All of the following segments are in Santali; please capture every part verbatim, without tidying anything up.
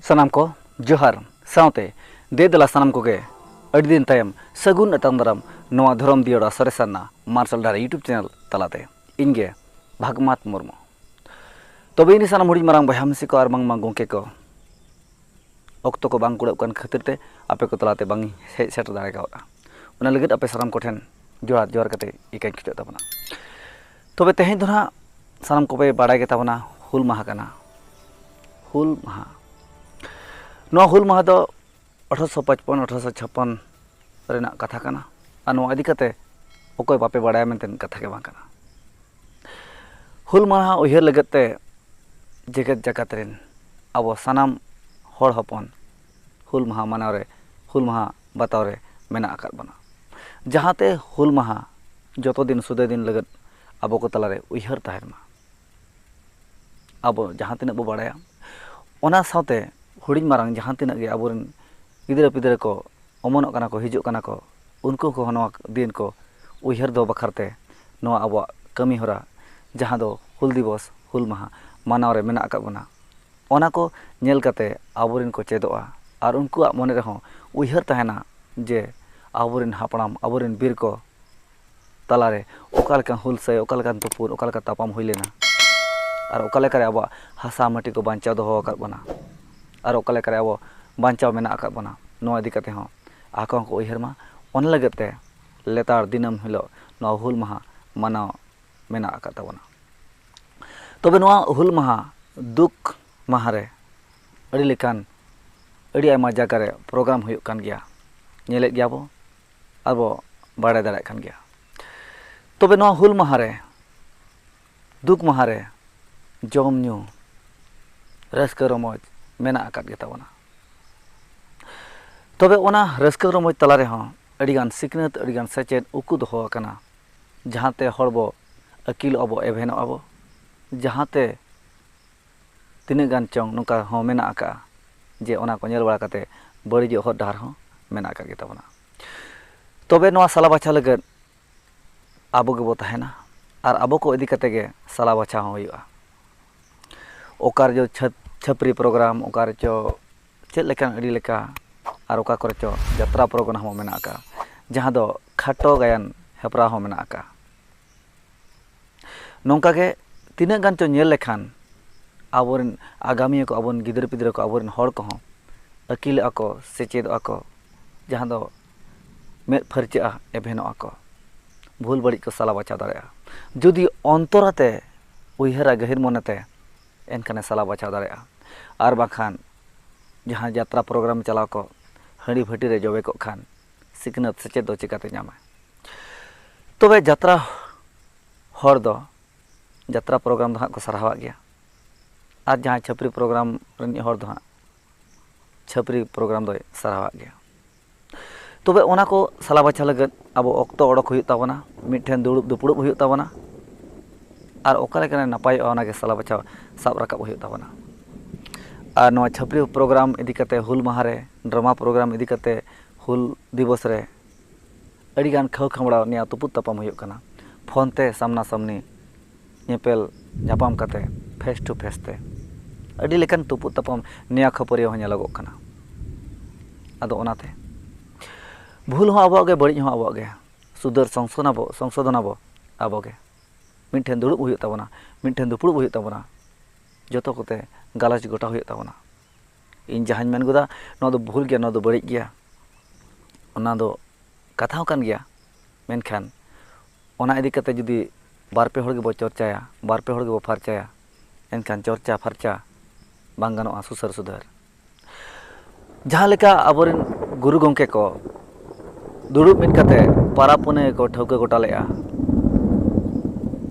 ᱥᱟᱱᱟᱢ ᱠᱚ ᱡᱚᱦᱟᱨ, ᱥᱟᱶᱛᱮ ᱫᱮ ᱫᱮᱞᱟ ᱥᱟᱱᱟᱢ ᱠᱚᱜᱮ ᱟᱹᱰᱤ ᱫᱤᱱ ᱛᱟᱭᱚᱢ ᱥᱟᱹᱜᱩᱱ ᱟᱛᱟᱝ ᱫᱟᱨᱟᱢ ᱱᱚᱣᱟ ᱫᱷᱚᱨᱚᱢ ᱫᱤᱭᱟᱹᱲᱟ ᱥᱚᱨᱮᱥ ᱥᱟᱨᱱᱟ ᱢᱟᱨᱥᱟᱞ ᱰᱟᱦᱟᱨ YouTube ᱪᱮᱱᱮᱞ ᱛᱟᱞᱟᱛᱮ᱾ ᱤᱧ ᱜᱮ ᱵᱷᱟᱜᱽᱢᱟᱛ ᱢᱩᱨᱢᱩ᱾ ᱛᱚᱵᱮ ᱤᱧ ᱥᱟᱱᱟᱢ ᱦᱩᱰᱤᱧ ᱢᱟᱨᱟᱝ ᱵᱚᱭᱦᱟ ᱢᱤᱥᱤ ᱠᱚ ᱟᱨ ᱵᱟᱝᱢᱟ ᱜᱚᱢᱠᱮ ᱠᱚ, ᱚᱠᱛᱚ ᱠᱚ ᱵᱟᱝ ᱠᱩᱲᱟᱹᱜ ᱠᱟᱱ ᱠᱷᱟᱹᱛᱤᱨ ᱛᱮ ᱟᱯᱮ ᱠᱚ ᱛᱟᱞᱟᱛᱮ ᱵᱟᱝ ᱤᱧ ᱦᱮᱡ ᱥᱮᱴᱮᱨ ᱫᱟᱲᱮ ᱠᱟᱣᱫᱟ᱾ ᱚᱱᱟ ᱞᱟᱹᱜᱤᱫ ᱟᱯᱮ ᱥᱟᱱᱟᱢ ᱠᱚᱴᱷᱮᱱ ᱡᱚᱦᱟᱨ ᱡᱚᱦᱟᱨ ᱠᱟᱛᱮ ᱤᱠᱟᱹᱧ ᱠᱷᱚᱡᱚᱜ ᱛᱟᱵᱚᱱᱟ᱾ ᱛᱚᱵᱮ ᱛᱮᱦᱮᱧ ᱫᱚ ᱱᱟᱦᱟᱜ ᱥᱟᱱᱟᱢ ᱠᱚᱯᱮ ᱵᱟᱲᱟᱭ ᱜᱮ ᱛᱟᱵᱚᱱᱟ, ᱦᱩᱞ ᱢᱟᱦᱟ ᱠᱟᱱᱟ᱾ ᱦᱩᱞ ᱢᱟᱦᱟ, ᱱᱚᱣᱟ ᱦᱩᱞ ᱢᱟᱦᱟ ᱫᱚ ᱟᱴᱷᱨᱚᱥᱚ ᱯᱟᱸᱪᱯᱚᱱ, ᱟᱴᱷᱨᱚᱥᱚ ᱪᱷᱟᱯᱯᱚᱱ ᱨᱮᱱᱟᱜ ᱠᱟᱛᱷᱟ ᱠᱟᱱᱟ᱾ ᱟᱨ ᱱᱚᱣᱟ ᱤᱫᱤ ᱠᱟᱛᱮ ᱚᱠᱚᱭ ᱵᱟᱯᱮ ᱵᱟᱲᱟᱭᱟ ᱢᱮᱱᱛᱮ ᱠᱟᱛᱷᱟ ᱜᱮ ᱵᱟᱝ ᱠᱟᱱᱟ᱾ ᱦᱩᱞ ᱢᱟᱦᱟ ᱩᱭᱦᱟᱹᱨ ᱞᱟᱹᱜᱤᱫ ᱛᱮ ᱡᱮᱜᱮᱛ ᱡᱟᱠᱟᱛ ᱨᱮᱱ ᱟᱵᱚ ᱥᱟᱱᱟᱢ ᱦᱚᱲ ᱦᱚᱯᱚᱱ ᱦᱩᱞ ᱢᱟᱦᱟ ᱢᱟᱱᱟᱣ ᱨᱮ, ᱦᱩᱞ ᱢᱟᱦᱟ ᱵᱟᱛᱟᱣ ᱨᱮ ᱢᱮᱱᱟᱜ ᱟᱠᱟᱫ ᱵᱚᱱᱟ᱾ ᱡᱟᱦᱟᱸᱛᱮ ᱦᱩᱞ ᱢᱟᱦᱟ ᱡᱚᱛᱚ ᱫᱤᱱ ᱥᱩᱫᱮ ᱫᱤᱱ ᱞᱟᱹᱜᱤᱫ ᱟᱵᱚ ᱠᱚ ᱛᱟᱞᱟᱨᱮ ᱩᱭᱦᱟᱹᱨ ᱛᱟᱦᱮᱱ ᱢᱟ᱾ ᱟᱵᱚ ᱡᱟᱦᱟᱸ ᱛᱤᱱᱟᱹᱜ ᱵᱚ ᱵᱟᱲᱟᱭᱟ, ᱚᱱᱟ ᱥᱟᱶᱛᱮ ᱦᱩᱰᱤᱧ ᱢᱟᱨᱟᱝ ᱡᱟᱦᱟᱸ ᱛᱤᱱᱟᱹᱜ ᱜᱮ ᱟᱵᱚᱨᱮᱱ ᱜᱤᱫᱽᱨᱟᱹ ᱯᱤᱫᱽᱨᱟᱹ ᱠᱚ ᱚᱢᱚᱱᱚᱜ ᱠᱟᱱᱟ ᱠᱚ, ᱦᱤᱡᱩᱜ ᱠᱟᱱᱟ ᱠᱚ, ᱩᱱᱠᱩ ᱠᱚᱦᱚᱸ ᱱᱚᱣᱟ ᱫᱤᱱ ᱠᱚ ᱩᱭᱦᱟᱹᱨ ᱫᱚᱦᱚ ᱵᱟᱠᱷᱨᱟ ᱛᱮ ᱱᱚᱣᱟ ᱟᱵᱚᱣᱟᱜ ᱠᱟᱹᱢᱤ ᱦᱚᱨᱟ, ᱡᱟᱦᱟᱸ ᱫᱚ ᱦᱩᱞ ᱫᱤᱵᱚᱥ, ᱦᱩᱞ ᱢᱟᱦᱟ ᱢᱟᱱᱟᱣ ᱨᱮ ᱢᱮᱱᱟᱜ ᱟᱠᱟᱫ ᱵᱚᱱᱟ, ᱚᱱᱟ ᱠᱚ ᱧᱮᱞ ᱠᱟᱛᱮ ᱟᱵᱚᱨᱮᱱ ᱠᱚ ᱪᱮᱫᱚᱜᱼᱟ ᱟᱨ ᱩᱱᱠᱩᱣᱟᱜ ᱢᱚᱱᱮ ᱨᱮᱦᱚᱸ ᱩᱭᱦᱟᱹᱨ ᱛᱟᱦᱮᱱᱟ ᱡᱮ ᱟᱵᱚᱨᱮᱱ ᱦᱟᱯᱲᱟᱢ, ᱟᱵᱚᱨᱮᱱ ᱵᱤᱨ ᱠᱚ ᱛᱟᱞᱟᱨᱮ ᱚᱠᱟ ᱞᱮᱠᱟᱱ ᱦᱩᱞᱥᱟᱹᱭ, ᱚᱠᱟ ᱞᱮᱠᱟᱱ ᱛᱩᱯᱩᱫ, ᱚᱠᱟ ᱞᱮᱠᱟ ᱛᱟᱯᱟᱢ ᱦᱩᱭ ᱞᱮᱱᱟ ᱟᱨ ᱚᱠᱟ ᱞᱮᱠᱟᱨᱮ ᱟᱵᱚᱣᱟᱜ ᱦᱟᱥᱟ ᱢᱟᱹᱴᱤ ᱠᱚ ᱵᱟᱧᱪᱟᱣ ᱫᱚᱦᱚ ᱟᱠᱟᱫ ᱵᱚᱱᱟ ᱟᱨ ᱚᱠᱟ ᱞᱮᱠᱟᱨᱮ ᱟᱵᱚ ᱵᱟᱧᱪᱟᱣ ᱢᱮᱱᱟᱜ ᱟᱠᱟᱫ ᱵᱚᱱᱟ, ᱱᱚᱣᱟ ᱤᱫᱤ ᱠᱟᱛᱮ ᱦᱚᱸ ᱟᱠᱚ ᱦᱚᱸᱠᱚ ᱩᱭᱦᱟᱹᱨ ᱢᱟ᱾ ᱚᱱᱟ ᱞᱟᱹᱜᱤᱫ ᱛᱮ ᱞᱮᱛᱟᱲ ᱫᱤᱱᱟᱹᱢ ᱦᱤᱞᱳᱜ ᱱᱚᱣᱟ ᱦᱩᱞ ᱢᱟᱦᱟ ᱢᱟᱱᱟᱣ ᱢᱮᱱᱟᱜ ᱟᱠᱟᱫ ᱛᱟᱵᱚᱱᱟ᱾ ᱛᱚᱵᱮ ᱱᱚᱣᱟ ᱦᱩᱞ ᱢᱟᱦᱟ, ᱫᱩᱠ ᱢᱟᱦᱟ ᱨᱮ ᱟᱹᱰᱤ ᱞᱮᱠᱟᱱ, ᱟᱹᱰᱤ ᱟᱭᱢᱟ ᱡᱟᱭᱜᱟ ᱨᱮ ᱯᱨᱳᱜᱨᱟᱢ ᱦᱩᱭᱩᱜ ᱠᱟᱱ ᱜᱮᱭᱟ, ᱧᱮᱞᱮᱫ ᱜᱮᱭᱟ ᱵᱚ ᱟᱨ ᱵᱚ ᱵᱟᱲᱟᱭ ᱫᱟᱲᱮᱭᱟᱜ ᱠᱟᱱ ᱜᱮᱭᱟ᱾ ᱛᱚᱵᱮ ᱱᱚᱣᱟ ᱦᱩᱞ ᱢᱟᱦᱟ ᱨᱮ, ᱫᱩᱠ ᱢᱟᱦᱟ ᱨᱮ ᱡᱚᱢ ᱧᱩ, ᱨᱟᱹᱥᱠᱟᱹ ᱨᱚᱢᱚᱡᱽ ᱢᱮᱱᱟᱜ ᱟᱠᱟᱫ ᱜᱮ ᱛᱟᱵᱚᱱᱟ᱾ ᱛᱚᱵᱮ ᱚᱱᱟ ᱨᱟᱹᱥᱠᱟᱹ ᱨᱚᱢᱚᱡᱽ ᱛᱟᱞᱟ ᱨᱮᱦᱚᱸ ᱟᱹᱰᱤᱜᱟᱱ ᱥᱤᱠᱷᱱᱟᱹᱛ, ᱟᱹᱰᱤᱜᱟᱱ ᱥᱮᱪᱮᱫ ᱩᱠᱩ ᱫᱚᱦᱚ ᱟᱠᱟᱱᱟ, ᱡᱟᱦᱟᱸᱛᱮ ᱦᱚᱲ ᱵᱚ ᱟᱹᱠᱤᱞᱚᱜᱼᱟ ᱵᱚ, ᱮᱵᱷᱮᱱᱚᱜᱼᱟ ᱵᱚ, ᱡᱟᱦᱟᱸᱛᱮ ᱛᱤᱱᱟᱹᱜ ᱜᱟᱱ ᱪᱚᱝ ᱱᱚᱝᱠᱟ ᱦᱚᱸ ᱢᱮᱱᱟᱜ ᱟᱠᱟᱫᱼᱟ ᱡᱮ ᱚᱱᱟ ᱠᱚ ᱧᱮᱞ ᱵᱟᱲᱟ ᱠᱟᱛᱮ ᱵᱟᱹᱲᱤᱡᱚᱜ ᱦᱚᱨ ᱰᱟᱦᱟᱨ ᱦᱚᱸ ᱢᱮᱱᱟᱜ ᱟᱠᱟᱫ ᱜᱮ ᱛᱟᱵᱚᱱᱟ᱾ ᱛᱚᱵᱮ ᱱᱚᱣᱟ ᱥᱟᱞᱟ ᱵᱟᱪᱷᱟ ᱞᱟᱹᱜᱤᱫ ᱟᱵᱚ ᱜᱮᱵᱚ ᱛᱟᱦᱮᱱᱟ ᱟᱨ ᱟᱵᱚ ᱠᱚ ᱤᱫᱤ ᱠᱟᱛᱮ ᱜᱮ ᱥᱟᱞᱟ ᱵᱟᱪᱷᱟ ᱦᱚᱸ ᱦᱩᱭᱩᱜᱼᱟ᱾ ᱚᱠᱟ ᱨᱮ ᱪᱷᱟᱹᱛ-, ᱪᱷᱟᱹᱯᱨᱤ ᱯᱨᱳᱜᱨᱟᱢ, ᱚᱠᱟ ᱨᱮᱪᱚ ᱪᱮᱫ ᱞᱮᱠᱟᱱ ᱟᱹᱰᱤ ᱞᱮᱠᱟ, ᱟᱨ ᱚᱠᱟ ᱠᱚᱨᱮ ᱪᱚ ᱡᱟᱛᱨᱟ ᱯᱨᱳᱜᱨᱟᱢ ᱦᱚᱸ ᱢᱮᱱᱟᱜ ᱟᱠᱟᱫᱼᱟ, ᱡᱟᱦᱟᱸ ᱫᱚ ᱠᱷᱟᱴᱚ ᱜᱟᱭᱟᱱ ᱦᱮᱯᱨᱟᱣ ᱦᱚᱸ ᱢᱮᱱᱟᱜ ᱟᱠᱟᱫᱼᱟ᱾ ᱱᱚᱝᱠᱟ ᱜᱮ ᱛᱤᱱᱟᱹᱜ ᱜᱟᱱ ᱪᱚ ᱧᱮᱞ ᱞᱮᱠᱷᱟᱱ ᱟᱵᱚᱨᱮᱱ ᱟᱜᱟᱢᱤᱭᱟᱹ ᱠᱚ, ᱟᱵᱚᱨᱮᱱ ᱜᱤᱫᱽᱨᱟᱹ ᱯᱤᱫᱽᱨᱟᱹ ᱠᱚ, ᱟᱵᱚᱨᱮᱱ ᱦᱚᱲ ᱠᱚᱦᱚᱸ ᱟᱹᱠᱤᱞᱚᱜᱼᱟ ᱠᱚ, ᱥᱮᱪᱮᱫᱚᱜᱼᱟ ᱠᱚ, ᱡᱟᱦᱟᱸ ᱫᱚ ᱢᱮᱫ ᱯᱷᱟᱹᱨᱪᱟᱹᱜᱼᱟ, ᱮᱵᱷᱮᱱᱚᱜᱼᱟ ᱠᱚ, ᱵᱷᱩᱞ ᱵᱟᱹᱲᱤᱡ ᱠᱚ ᱥᱟᱞᱟ ᱵᱟᱪᱷᱟᱣ ᱫᱟᱲᱮᱭᱟᱜᱼᱟ᱾ ᱡᱩᱫᱤ ᱚᱱᱛᱚᱨᱟᱛᱮ ᱩᱭᱦᱟᱹᱨᱟ ᱜᱟᱹᱦᱤᱨ ᱢᱚᱱᱮᱛᱮ, ᱮᱱᱠᱷᱟᱱᱮ ᱥᱟᱞᱟ ᱵᱟᱪᱷᱟᱣ ᱫᱟᱲᱮᱭᱟᱜᱼᱟ᱾ ᱟᱨ ᱵᱟᱝᱠᱷᱟᱱ ᱡᱟᱦᱟᱸ ᱡᱟᱛᱨᱟ ᱯᱨᱳᱜᱨᱟᱢ ᱪᱟᱞᱟᱣ ᱠᱚ ᱦᱟᱺᱰᱤ ᱵᱷᱟᱹᱴᱤ ᱨᱮ ᱡᱚᱵᱮ ᱠᱚᱜ ᱠᱷᱟᱱ ᱥᱤᱠᱷᱱᱟᱹᱛ ᱥᱮᱪᱮᱫ ᱫᱚ ᱪᱤᱠᱟᱹᱛᱮ ᱧᱟᱢᱟ? ᱛᱚᱵᱮ ᱡᱟᱛᱨᱟ ᱦᱚᱲ ᱫᱚ ᱡᱟᱛᱨᱟ ᱯᱨᱳᱜᱨᱟᱢ ᱫᱚ ᱦᱟᱸᱜ ᱠᱚ ᱥᱟᱨᱦᱟᱣᱟᱜ ᱜᱮᱭᱟ, ᱟᱨ ᱡᱟᱦᱟᱸᱭ ᱪᱷᱟᱹᱯᱨᱤ ᱯᱨᱳᱜᱨᱟᱢ ᱨᱤᱱᱤᱡ ᱦᱚᱲ ᱫᱚ ᱦᱟᱸᱜ ᱪᱷᱟᱹᱯᱨᱤ ᱯᱨᱳᱜᱨᱟᱢ ᱫᱚᱭ ᱥᱟᱨᱦᱟᱣᱟᱜ ᱜᱮᱭᱟ᱾ ᱛᱚᱵᱮ ᱚᱱᱟ ᱠᱚ ᱥᱟᱞᱟ ᱵᱟᱪᱷᱟ ᱞᱟᱹᱜᱤᱫ ᱟᱵᱚ ᱚᱠᱛᱚ ᱚᱰᱚᱠ ᱦᱩᱭᱩᱜ ᱛᱟᱵᱚᱱᱟ, ᱢᱤᱫᱴᱷᱮᱱ ᱫᱩᱲᱩᱵ ᱫᱩᱯᱲᱩᱵ ᱦᱩᱭᱩᱜ ᱛᱟᱵᱚᱱᱟ, ᱟᱨ ᱚᱠᱟ ᱞᱮᱠᱟᱨᱮ ᱱᱟᱯᱟᱭᱚᱜᱼᱟ ᱚᱱᱟᱜᱮ ᱥᱟᱞᱟ ᱵᱟᱪᱷᱟᱣ ᱥᱟᱵ ᱨᱟᱠᱟᱵ ᱦᱩᱭᱩᱜ ᱛᱟᱵᱚᱱᱟ᱾ ᱟᱨ ᱱᱚᱣᱟ ᱪᱷᱟᱹᱯᱨᱤ ᱯᱨᱳᱜᱨᱟᱢ ᱤᱫᱤ ᱠᱟᱛᱮ, ᱦᱩᱞ ᱢᱟᱦᱟ ᱨᱮ ᱰᱨᱟᱢᱟ ᱯᱨᱳᱜᱨᱟᱢ ᱤᱫᱤ ᱠᱟᱛᱮ, ᱦᱩᱞ ᱫᱤᱵᱚᱥ ᱨᱮ ᱟᱹᱰᱤᱜᱟᱱ ᱠᱷᱟᱹᱣ ᱠᱷᱟᱢᱲᱟᱣ ᱱᱮᱭᱟ ᱛᱩᱯᱩᱫ ᱛᱟᱯᱟᱢ ᱦᱩᱭᱩᱜ ᱠᱟᱱᱟ, ᱯᱷᱳᱱ ᱛᱮ ᱥᱟᱢᱱᱟ ᱥᱟᱢᱱᱤ ᱧᱮᱯᱮᱞ ᱧᱟᱯᱟᱢ ᱠᱟᱛᱮ, ᱯᱷᱮᱥ ᱴᱩ ᱯᱷᱮᱥ ᱛᱮ ᱟᱹᱰᱤ ᱞᱮᱠᱟᱱ ᱛᱩᱯᱩᱫ ᱛᱟᱯᱟᱢ, ᱱᱮᱭᱟ ᱠᱷᱟᱹᱯᱟᱹᱨᱤ ᱦᱚᱸ ᱧᱮᱞᱚᱜᱚᱜ ᱠᱟᱱᱟ᱾ ᱟᱫᱚ ᱚᱱᱟᱛᱮ ᱵᱷᱩᱞ ᱦᱚᱸ ᱟᱵᱚᱣᱟᱜ ᱜᱮ, ᱵᱟᱹᱲᱤᱡ ᱦᱚᱸ ᱟᱵᱚᱣᱟᱜ ᱜᱮ, ᱥᱩᱫᱷᱟᱹᱨ ᱥᱚᱝᱥᱳᱫᱷᱚᱱ ᱟᱵᱚ, ᱥᱚᱝᱥᱳᱫᱷᱚᱱ ᱟᱵᱚ ᱟᱵᱚ ᱜᱮ᱾ ᱢᱤᱫᱴᱷᱮᱱ ᱫᱩᱲᱩᱵ ᱦᱩᱭᱩᱜ ᱛᱟᱵᱚᱱᱟ, ᱢᱤᱫᱴᱷᱮᱱ ᱫᱩᱯᱲᱩᱵ ᱦᱩᱭᱩᱜ ᱛᱟᱵᱚᱱᱟ, ᱡᱚᱛᱚ ᱠᱚᱛᱮ ᱜᱟᱞᱚᱪ ᱜᱚᱴᱟ ᱦᱩᱭᱩᱜ ᱛᱟᱵᱚᱱᱟ᱾ ᱤᱧ ᱡᱟᱦᱟᱸᱧ ᱢᱮᱱ ᱜᱚᱫᱟ, ᱱᱚᱣᱟ ᱫᱚ ᱵᱷᱩᱞ ᱜᱮᱭᱟ, ᱱᱚᱣᱟ ᱫᱚ ᱵᱟᱹᱲᱤᱡ ᱜᱮᱭᱟ, ᱚᱱᱟ ᱫᱚ ᱠᱟᱛᱷᱟ ᱦᱚᱸ ᱠᱟᱱ ᱜᱮᱭᱟ, ᱢᱮᱱᱠᱷᱟᱱ ᱚᱱᱟ ᱤᱫᱤ ᱠᱟᱛᱮ ᱡᱩᱫᱤ ᱵᱟᱨ ᱯᱮ ᱦᱚᱲ ᱜᱮᱵᱚ ᱪᱚᱨᱪᱟᱭᱟ, ᱵᱟᱨ ᱯᱮ ᱦᱚᱲ ᱜᱮᱵᱚ ᱯᱷᱟᱨᱪᱟᱭᱟ, ᱮᱱᱠᱷᱟᱱ ᱪᱚᱨᱪᱟ ᱯᱷᱟᱨᱪᱟ ᱵᱟᱝ ᱜᱟᱱᱚᱜᱼᱟ, ᱥᱩᱥᱟᱹᱨ ᱥᱩᱫᱷᱟᱹᱨ᱾ ᱡᱟᱦᱟᱸ ᱞᱮᱠᱟ ᱟᱵᱚᱨᱮᱱ ᱜᱩᱨᱩ ᱜᱚᱢᱠᱮ ᱠᱚ ᱫᱩᱲᱩᱵ ᱢᱤᱫ ᱠᱟᱛᱮ ᱯᱟᱨᱟᱵᱽ ᱯᱩᱱᱟᱹᱭ ᱠᱚ ᱴᱷᱟᱹᱣᱠᱟᱹ ᱜᱚᱴᱟ ᱞᱮᱫᱼᱟ,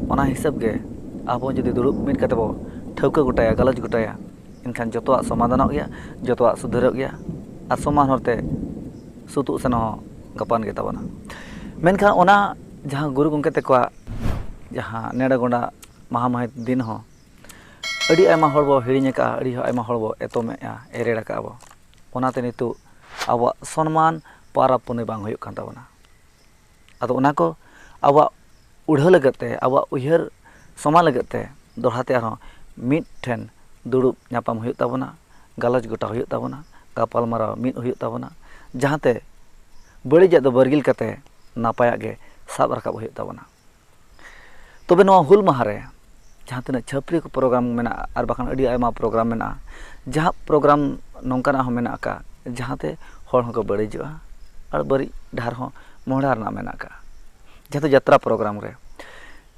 ᱚᱱᱟ ᱦᱤᱥᱟᱹᱵ ᱜᱮ ᱟᱵᱚ ᱡᱩᱫᱤ ᱫᱩᱲᱩᱵ ᱢᱤᱫ ᱠᱟᱛᱮ ᱵᱚ ᱴᱷᱟᱹᱣᱠᱟᱹ ᱜᱚᱴᱟᱭᱟ, ᱜᱟᱞᱚᱪ ᱜᱚᱴᱟᱭᱟ, ᱮᱱᱠᱷᱟᱱ ᱡᱚᱛᱚᱣᱟᱜ ᱥᱚᱢᱟᱫᱷᱟᱱᱚᱜ ᱜᱮᱭᱟ, ᱡᱚᱛᱚᱣᱟᱜ ᱥᱩᱫᱷᱟᱹᱨᱚᱜ ᱜᱮᱭᱟ, ᱟᱨ ᱥᱚᱢᱟᱱ ᱦᱚᱨᱛᱮ ᱥᱩᱛᱩᱜ ᱥᱮᱱᱚᱜ ᱦᱚᱸ ᱜᱟᱯᱟᱱ ᱜᱮ ᱛᱟᱵᱚᱱᱟ᱾ ᱢᱮᱱᱠᱷᱟᱱ ᱚᱱᱟ ᱡᱟᱦᱟᱸ ᱜᱩᱨᱩ ᱜᱚᱢᱠᱮ ᱛᱟᱠᱚᱣᱟᱜ ᱡᱟᱦᱟᱸ ᱱᱮᱰᱟ ᱜᱚᱸᱰᱟ ᱢᱟᱦᱟ ᱢᱟᱹᱦᱤᱛ ᱫᱤᱱ ᱦᱚᱸ ᱟᱹᱰᱤ ᱟᱭᱢᱟ ᱦᱚᱲ ᱵᱚ ᱦᱤᱲᱤᱧ ᱟᱠᱟᱫᱼᱟ, ᱟᱹᱰᱤ ᱟᱭᱢᱟ ᱦᱚᱲ ᱵᱚ ᱮᱛᱚᱢᱮᱫᱼᱟ, ᱮᱨᱮᱲ ᱟᱠᱟᱫᱼᱟ ᱵᱚ᱾ ᱚᱱᱟᱛᱮ ᱱᱤᱛᱚᱜ ᱟᱵᱚᱣᱟᱜ ᱥᱚᱱᱢᱟᱱ ᱯᱟᱨᱟᱵᱽ ᱯᱩᱱᱟᱹᱭ ᱵᱟᱝ ᱦᱩᱭᱩᱜ ᱠᱟᱱ ᱛᱟᱵᱚᱱᱟ᱾ ᱟᱫᱚ ᱚᱱᱟ ᱠᱚ ᱟᱵᱚᱣᱟᱜ ᱩᱲᱦᱟᱹ ᱞᱟᱹᱜᱤᱫ ᱛᱮ, ᱟᱵᱚᱣᱟᱜ ᱩᱭᱦᱟᱹᱨ ᱥᱚᱢᱟ ᱞᱟᱹᱜᱤᱫ ᱛᱮ ᱫᱚᱦᱲᱟ ᱛᱮ ᱟᱨᱦᱚᱸ ᱢᱤᱫ ᱴᱷᱮᱱ ᱫᱩᱲᱩᱵ ᱧᱟᱯᱟᱢ ᱦᱩᱭᱩᱜ ᱛᱟᱵᱚᱱᱟ, ᱜᱟᱞᱚᱪ ᱜᱚᱴᱟ ᱦᱩᱭᱩᱜ ᱛᱟᱵᱚᱱᱟ, ᱜᱟᱯᱟᱞᱢᱟᱨᱟᱣ ᱢᱤᱫ ᱦᱩᱭᱩᱜ ᱛᱟᱵᱚᱱᱟ, ᱡᱟᱦᱟᱸᱛᱮ ᱵᱟᱹᱲᱤᱡᱟᱜ ᱫᱚ ᱵᱟᱹᱨᱜᱤᱞ ᱠᱟᱛᱮ ᱱᱟᱯᱟᱭᱟᱜ ᱜᱮ ᱥᱟᱵ ᱨᱟᱠᱟᱵ ᱦᱩᱭᱩᱜ ᱛᱟᱵᱚᱱᱟ᱾ ᱛᱚᱵᱮ ᱱᱚᱣᱟ ᱦᱩᱞ ᱢᱟᱦᱟ ᱨᱮ ᱡᱟᱦᱟᱸ ᱛᱤᱱᱟᱹᱜ ᱪᱷᱟᱹᱯᱨᱤ ᱠᱚ ᱯᱨᱳᱜᱨᱟᱢ ᱢᱮᱱᱟᱜᱼᱟ, ᱟᱨ ᱵᱟᱠᱷᱟᱱ ᱟᱹᱰᱤ ᱟᱭᱢᱟ ᱯᱨᱳᱜᱨᱟᱢ ᱢᱮᱱᱟᱜᱼᱟ, ᱡᱟᱦᱟᱸ ᱯᱨᱳᱜᱨᱟᱢ ᱱᱚᱝᱠᱟᱱᱟᱜ ᱦᱚᱸ ᱢᱮᱱᱟᱜ ᱟᱠᱟᱫ, ᱡᱟᱦᱟᱸᱛᱮ ᱦᱚᱲ ᱦᱚᱸᱠᱚ ᱵᱟᱹᱲᱤᱡᱚᱜᱼᱟ ᱟᱨ ᱵᱟᱹᱲᱤᱡ ᱰᱟᱦᱟᱨ ᱦᱚᱸ ᱢᱚᱦᱰᱟ ᱨᱮᱱᱟᱜ ᱢᱮᱱᱟᱜ ᱟᱠᱟᱫᱼᱟ᱾ ᱡᱟᱦᱟᱸ ᱫᱚ ᱡᱟᱛᱨᱟ ᱯᱨᱳᱜᱨᱟᱢ ᱨᱮ,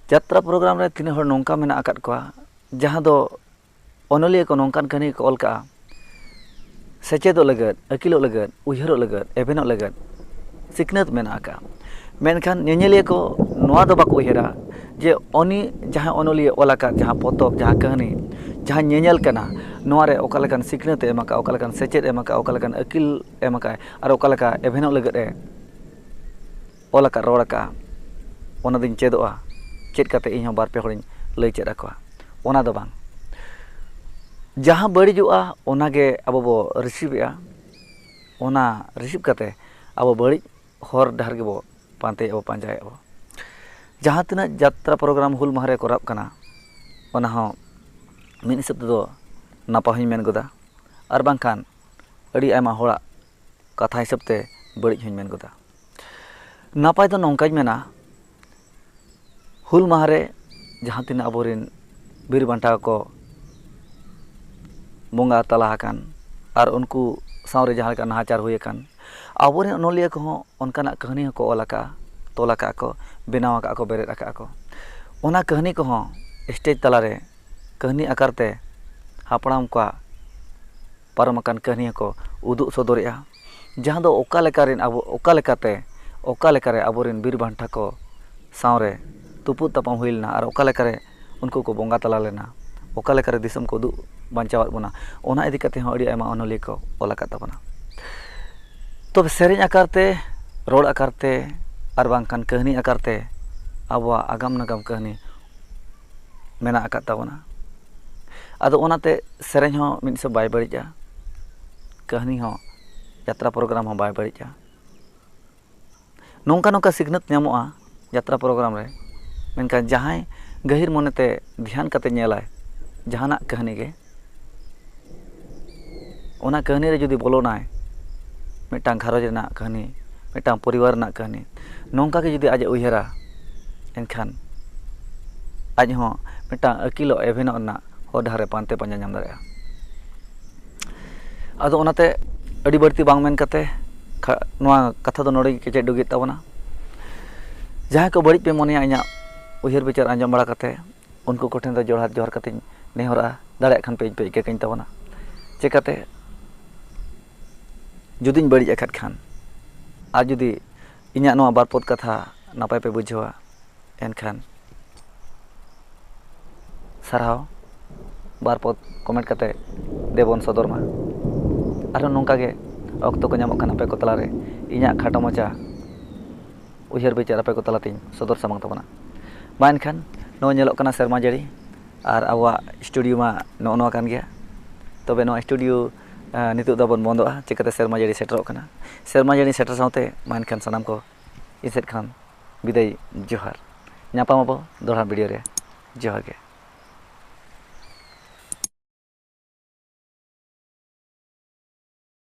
ᱡᱟᱛᱨᱟ ᱯᱨᱳᱜᱨᱟᱢ ᱨᱮ ᱛᱤᱱᱟᱹᱜ ᱦᱚᱲ ᱱᱚᱝᱠᱟ ᱢᱮᱱᱟᱜ ᱟᱠᱟᱫ ᱠᱚᱣᱟ, ᱡᱟᱦᱟᱸ ᱫᱚ ᱚᱱᱚᱞᱤᱭᱟᱹ ᱠᱚ ᱱᱚᱝᱠᱟᱱ ᱠᱟᱹᱦᱱᱤ ᱠᱚ ᱚᱞ ᱠᱟᱜᱼᱟ, ᱥᱮᱪᱮᱫᱚᱜ ᱞᱟᱹᱜᱤᱫ, ᱟᱹᱠᱤᱞᱚᱜ ᱞᱟᱹᱜᱤᱫ, ᱩᱭᱦᱟᱹᱨᱚᱜ ᱞᱟᱹᱜᱤᱫ, ᱮᱵᱷᱮᱱᱚᱜ ᱞᱟᱹᱜᱤᱫ ᱥᱤᱠᱷᱱᱟᱹᱛ ᱢᱮᱱᱟᱜ ᱟᱠᱟᱫᱼᱟ᱾ ᱢᱮᱱᱠᱷᱟᱱ ᱧᱮᱧᱮᱞᱤᱭᱟᱹ ᱠᱚ ᱱᱚᱣᱟ ᱫᱚ ᱵᱟᱠᱚ ᱩᱭᱦᱟᱹᱨᱟ ᱡᱮ ᱩᱱᱤ ᱡᱟᱦᱟᱸᱭ ᱚᱱᱚᱞᱤᱭᱟᱹ ᱚᱞ ᱟᱠᱟᱫ ᱡᱟᱦᱟᱸ ᱯᱚᱛᱚᱵ, ᱡᱟᱦᱟᱸ ᱠᱟᱹᱦᱱᱤ, ᱡᱟᱦᱟᱸ ᱧᱮᱧᱮᱞ ᱠᱟᱱᱟ, ᱱᱚᱣᱟ ᱨᱮ ᱚᱠᱟ ᱞᱮᱠᱟᱱ ᱥᱤᱠᱷᱱᱟᱹᱛ ᱮ ᱮᱢ ᱟᱠᱟᱫᱼᱟ, ᱚᱠᱟ ᱞᱮᱠᱟᱱ ᱥᱮᱪᱮᱫ ᱮ ᱮᱢ ᱟᱠᱟᱫᱼᱟ, ᱚᱠᱟ ᱞᱮᱠᱟᱱ ᱟᱹᱠᱤᱞ ᱮᱢ ᱟᱠᱟᱫᱼᱟᱭ, ᱟᱨ ᱚᱠᱟ ᱞᱮᱠᱟ ᱮᱵᱷᱮᱱᱚᱜ ᱞᱟᱹᱜᱤᱫ ᱮ ᱚᱞ ᱟᱠᱟᱫ, ᱨᱚᱲ ᱟᱠᱟᱫᱼᱟ, ᱚᱱᱟ ᱫᱚᱧ ᱪᱮᱫᱚᱜᱼᱟ, ᱪᱮᱫ ᱠᱟᱛᱮ ᱤᱧ ᱦᱚᱸ ᱵᱟᱨ ᱯᱮ ᱦᱚᱲᱤᱧ ᱞᱟᱹᱭ ᱪᱮᱫ ᱟᱠᱚᱣᱟ, ᱚᱱᱟ ᱫᱚ ᱵᱟᱝ᱾ ᱡᱟᱦᱟᱸ ᱵᱟᱹᱲᱤᱡᱚᱜᱼᱟ, ᱚᱱᱟ ᱜᱮ ᱟᱵᱚ ᱵᱚ ᱨᱤᱥᱤᱵᱷ ᱮᱜᱼᱟ, ᱚᱱᱟ ᱨᱤᱥᱤᱵᱷ ᱠᱟᱛᱮ ᱟᱵᱚ ᱵᱟᱹᱲᱤᱡ ᱦᱚᱨ ᱰᱟᱦᱟᱨ ᱜᱮᱵᱚ ᱯᱟᱱᱛᱮᱭᱮᱫᱼᱟ ᱵᱚ, ᱯᱟᱸᱡᱟᱭᱮᱫᱼᱟ ᱵᱚ᱾ ᱡᱟᱦᱟᱸ ᱛᱤᱱᱟᱹᱜ ᱡᱟᱛᱨᱟ ᱯᱨᱳᱜᱨᱟᱢ ᱦᱩᱞ ᱢᱟᱦᱟ ᱨᱮ ᱠᱚᱨᱟᱜ ᱠᱟᱱᱟ, ᱚᱱᱟ ᱦᱚᱸ ᱢᱤᱫ ᱦᱤᱥᱟᱹᱵ ᱛᱮᱫᱚ ᱱᱟᱯᱟᱭ ᱦᱚᱸᱧ ᱢᱮᱱ ᱜᱚᱫᱟ, ᱟᱨ ᱵᱟᱝᱠᱷᱟᱱ ᱟᱹᱰᱤ ᱟᱭᱢᱟ ᱦᱚᱲᱟᱜ ᱠᱟᱛᱷᱟ ᱦᱤᱥᱟᱹᱵ ᱛᱮ ᱵᱟᱹᱲᱤᱡ ᱦᱚᱸᱧ ᱢᱮᱱ ᱜᱚᱫᱟ᱾ ᱱᱟᱯᱟᱭ ᱫᱚ ᱱᱚᱝᱠᱟᱧ ᱢᱮᱱᱟ, ᱦᱩᱞ ᱢᱟᱦᱟ ᱨᱮ ᱡᱟᱦᱟᱸ ᱛᱤᱱᱟᱹᱜ ᱟᱵᱚᱨᱮᱱ ᱵᱤᱨ ᱵᱟᱱᱴᱟ ᱠᱚ ᱵᱚᱸᱜᱟ ᱛᱟᱞᱟ ᱟᱠᱟᱱ ᱟᱨ ᱩᱱᱠᱩ ᱥᱟᱶᱨᱮ ᱡᱟᱦᱟᱸ ᱞᱮᱠᱟ ᱱᱟᱦᱟᱪᱟᱨ ᱦᱩᱭ ᱟᱠᱟᱱ, ᱟᱵᱚᱨᱮᱱ ᱚᱱᱚᱞᱤᱭᱟᱹ ᱠᱚᱦᱚᱸ ᱚᱱᱠᱟᱱᱟᱜ ᱠᱟᱹᱦᱱᱤ ᱦᱚᱸᱠᱚ ᱚᱞ ᱟᱠᱟᱫᱼᱟ, ᱛᱚᱞ ᱟᱠᱟᱫᱼᱟ ᱠᱚ, ᱵᱮᱱᱟᱣ ᱟᱠᱟᱫᱼᱟ ᱠᱚ, ᱵᱮᱨᱮᱫ ᱟᱠᱟᱫᱼᱟ ᱠᱚ᱾ ᱚᱱᱟ ᱠᱟᱹᱦᱱᱤ ᱠᱚᱦᱚᱸ ᱥᱴᱮᱡᱽ ᱛᱟᱞᱟᱨᱮ ᱠᱟᱹᱦᱱᱤ ᱟᱠᱟᱨ ᱛᱮ ᱦᱟᱯᱲᱟᱢ ᱠᱚᱣᱟᱜ ᱯᱟᱨᱚᱢ ᱟᱠᱟᱱ ᱠᱟᱹᱦᱱᱤ ᱦᱚᱸᱠᱚ ᱩᱫᱩᱜ ᱥᱚᱫᱚᱨᱮᱜᱼᱟ, ᱡᱟᱦᱟᱸ ᱫᱚ ᱚᱠᱟ ᱞᱮᱠᱟ ᱨᱮᱱ ᱟᱵᱚ, ᱚᱠᱟ ᱞᱮᱠᱟᱛᱮ, ᱚᱠᱟ ᱞᱮᱠᱟᱨᱮ ᱟᱵᱚᱨᱮᱱ ᱵᱤᱨ ᱵᱟᱱᱴᱟ ᱠᱚ ᱥᱟᱶᱨᱮ ᱛᱩᱯᱩᱫ ᱛᱟᱯᱟᱢ ᱦᱩᱭ ᱞᱮᱱᱟ ᱟᱨ ᱚᱠᱟ ᱞᱮᱠᱟᱨᱮ ᱩᱱᱠᱩ ᱠᱚ ᱵᱚᱸᱜᱟ ᱛᱟᱞᱟ ᱞᱮᱱᱟ, ᱚᱠᱟ ᱞᱮᱠᱟᱨᱮ ᱫᱤᱥᱚᱢ ᱠᱚ ᱩᱫᱩᱜ ᱵᱟᱧᱪᱟᱣᱟᱫ ᱵᱚᱱᱟ, ᱚᱱᱟ ᱤᱫᱤ ᱠᱟᱛᱮ ᱦᱚᱸ ᱟᱹᱰᱤ ᱟᱭᱢᱟ ᱚᱱᱚᱞᱤᱭᱟᱹ ᱠᱚ ᱚᱞ ᱟᱠᱟᱫ ᱛᱟᱵᱚᱱᱟ᱾ ᱛᱚᱵᱮ ᱥᱮᱨᱮᱧ ᱟᱠᱟᱨ ᱛᱮ, ᱨᱚᱲ ᱟᱠᱟᱨ ᱛᱮ, ᱟᱨ ᱵᱟᱝᱠᱷᱟᱱ ᱠᱟᱹᱦᱱᱤ ᱟᱠᱟᱨ ᱛᱮ ᱟᱵᱚᱣᱟᱜ ᱟᱜᱟᱢ ᱱᱟᱜᱟᱢ ᱠᱟᱹᱦᱱᱤ ᱢᱮᱱᱟᱜ ᱟᱠᱟᱫ ᱛᱟᱵᱚᱱᱟ᱾ ᱟᱫᱚ ᱚᱱᱟᱛᱮ ᱥᱮᱨᱮᱧ ᱦᱚᱸ ᱢᱤᱫ ᱦᱤᱥᱟᱹᱵ ᱵᱟᱭ ᱵᱟᱹᱲᱤᱡᱼᱟ, ᱠᱟᱹᱦᱱᱤ ᱦᱚᱸ, ᱡᱟᱛᱨᱟ ᱯᱨᱳᱜᱨᱟᱢ ᱦᱚᱸ ᱵᱟᱭ ᱵᱟᱹᱲᱤᱡᱼᱟ᱾ ᱱᱚᱝᱠᱟ ᱱᱚᱝᱠᱟ ᱥᱤᱠᱷᱱᱟᱹᱛ ᱧᱟᱢᱚᱜᱼᱟ ᱡᱟᱛᱨᱟ ᱯᱨᱳᱜᱨᱟᱢ ᱨᱮ, ᱢᱮᱱᱠᱷᱟᱱ ᱡᱟᱦᱟᱸᱭ ᱜᱟᱹᱦᱤᱨ ᱢᱚᱱᱮᱛᱮ ᱫᱷᱮᱭᱟᱱ ᱠᱟᱛᱮ ᱧᱮᱞᱟᱭ ᱡᱟᱦᱟᱱᱟᱜ ᱠᱟᱹᱦᱱᱤ ᱜᱮ, ᱚᱱᱟ ᱠᱟᱹᱦᱱᱤ ᱨᱮ ᱡᱩᱫᱤ ᱵᱚᱞᱚᱱᱟᱭ, ᱢᱤᱫᱴᱟᱝ ᱜᱷᱟᱨᱚᱸᱡᱽ ᱨᱮᱱᱟᱜ ᱠᱟᱹᱦᱱᱤ, ᱢᱤᱫᱴᱟᱝ ᱯᱚᱨᱤᱵᱟᱨ ᱨᱮᱱᱟᱜ ᱠᱟᱹᱦᱱᱤ, ᱱᱚᱝᱠᱟ ᱜᱮ ᱡᱩᱫᱤ ᱟᱡ ᱮ ᱩᱭᱦᱟᱹᱨᱟ, ᱮᱱᱠᱷᱟᱱ ᱟᱡ ᱦᱚᱸ ᱢᱤᱫᱴᱟᱝ ᱟᱹᱠᱤᱞᱚᱜ, ᱮᱵᱷᱮᱱᱚᱜ ᱨᱮᱱᱟᱜ ᱦᱚᱨ ᱰᱟᱦᱟᱨ ᱮ ᱯᱟᱱᱛᱮ ᱯᱟᱸᱡᱟ ᱧᱟᱢ ᱫᱟᱲᱮᱭᱟᱜᱼᱟ᱾ ᱟᱫᱚ ᱚᱱᱟᱛᱮ ᱟᱹᱰᱤ ᱵᱟᱹᱲᱛᱤ ᱵᱟᱝ ᱢᱮᱱ ᱠᱟᱛᱮ ᱠᱷᱟ-, ᱱᱚᱣᱟ ᱠᱟᱛᱷᱟ ᱫᱚ ᱱᱚᱰᱮ ᱜᱮ ᱠᱮᱪᱮᱫ ᱰᱩᱜᱤᱜ ᱛᱟᱵᱚᱱᱟ᱾ ᱡᱟᱦᱟᱸᱭ ᱠᱚ ᱵᱟᱹᱲᱤᱡ ᱯᱮ ᱢᱚᱱᱮᱭᱟ ᱤᱧᱟᱹᱜ ᱩᱭᱦᱟᱹᱨ ᱵᱤᱪᱟᱹᱨ ᱟᱸᱡᱚᱢ ᱵᱟᱲᱟ ᱠᱟᱛᱮ, ᱩᱱᱠᱩ ᱠᱚᱴᱷᱮᱱ ᱫᱚ ᱡᱚᱲᱦᱟᱛ ᱡᱚᱦᱟᱨ ᱠᱟᱛᱮᱧ ᱱᱮᱦᱚᱨᱚᱜᱼᱟ, ᱫᱟᱲᱮᱭᱟᱜ ᱠᱷᱟᱱ ᱯᱮ ᱤᱧ ᱯᱮ ᱤᱠᱟᱹ ᱠᱟᱹᱧ ᱛᱟᱵᱚᱱᱟ᱾ ᱪᱮᱠᱟᱛᱮ ᱡᱩᱫᱤᱧ ᱵᱟᱹᱲᱤᱡ ᱟᱠᱟᱫ ᱠᱷᱟᱱ, ᱟᱨ ᱡᱩᱫᱤ ᱤᱧᱟᱹᱜ ᱱᱚᱣᱟ ᱵᱟᱨ ᱯᱚᱫ ᱠᱟᱛᱷᱟ ᱱᱟᱯᱟᱭ ᱯᱮ ᱵᱩᱡᱷᱟᱹᱣᱟ, ᱮᱱᱠᱷᱟᱱ ᱥᱟᱨᱦᱟᱣ, ᱵᱟᱨ ᱯᱚᱫ ᱠᱚᱢᱮᱱᱴ ᱠᱟᱛᱮ ᱫᱮᱵᱚᱱ ᱥᱚᱫᱚᱨ ᱢᱟ᱾ ᱟᱨᱦᱚᱸ ᱱᱚᱝᱠᱟ ᱜᱮ ᱚᱠᱛᱚ ᱠᱚ ᱧᱟᱢᱚᱜ ᱠᱷᱟᱱ ᱟᱯᱮ ᱠᱚ ᱛᱟᱞᱟᱨᱮ ᱤᱧᱟᱹᱜ ᱠᱷᱟᱴᱚ ᱢᱟᱪᱷᱟ ᱩᱭᱦᱟᱹᱨ ᱵᱤᱪᱟᱹᱨ ᱟᱯᱮ ᱠᱚ ᱛᱟᱞᱟᱛᱤᱧ ᱥᱚᱫᱚᱨ ᱥᱟᱢᱟᱝ ᱛᱟᱵᱚᱱᱟ᱾ ᱢᱟ ᱮᱱᱠᱷᱟᱱ ᱱᱚᱜᱼᱚᱭ ᱧᱮᱞᱚᱜ ᱠᱟᱱᱟ ᱥᱮᱨᱢᱟ ᱡᱟᱹᱲᱤ, ᱟᱨ ᱟᱵᱚᱣᱟᱜ ᱥᱴᱩᱰᱤᱭᱳ ᱢᱟ ᱱᱚᱜᱼᱚ ᱱᱚᱣᱟ ᱠᱟᱱ ᱜᱮᱭᱟ᱾ ᱛᱚᱵᱮ ᱱᱚᱣᱟ ᱥᱴᱩᱰᱤᱭᱳ, ᱟᱸ, ᱱᱤᱛᱚᱜ ᱫᱚᱵᱚᱱ ᱵᱚᱱᱫᱚᱜᱼᱟ, ᱪᱤᱠᱟᱹᱛᱮ ᱥᱮᱨᱢᱟ ᱡᱟᱹᱲᱤ ᱥᱮᱴᱮᱨᱚᱜ ᱠᱟᱱᱟ᱾ ᱥᱮᱨᱢᱟ ᱡᱟᱹᱲᱤ ᱥᱮᱴᱮᱨ ᱥᱟᱶᱛᱮ ᱢᱟ ᱮᱱᱠᱷᱟᱱ ᱥᱟᱱᱟᱢ ᱠᱚ ᱤᱧ ᱥᱮᱫ ᱠᱷᱚᱱ ᱵᱤᱫᱟᱹᱭ ᱡᱚᱦᱟᱨ᱾ ᱧᱟᱯᱟᱢ ᱟᱵᱚ ᱫᱚᱲᱦᱟ ᱵᱷᱤᱰᱤᱭᱳ ᱨᱮ᱾ ᱡᱚᱦᱟᱨ ᱜᱮ᱾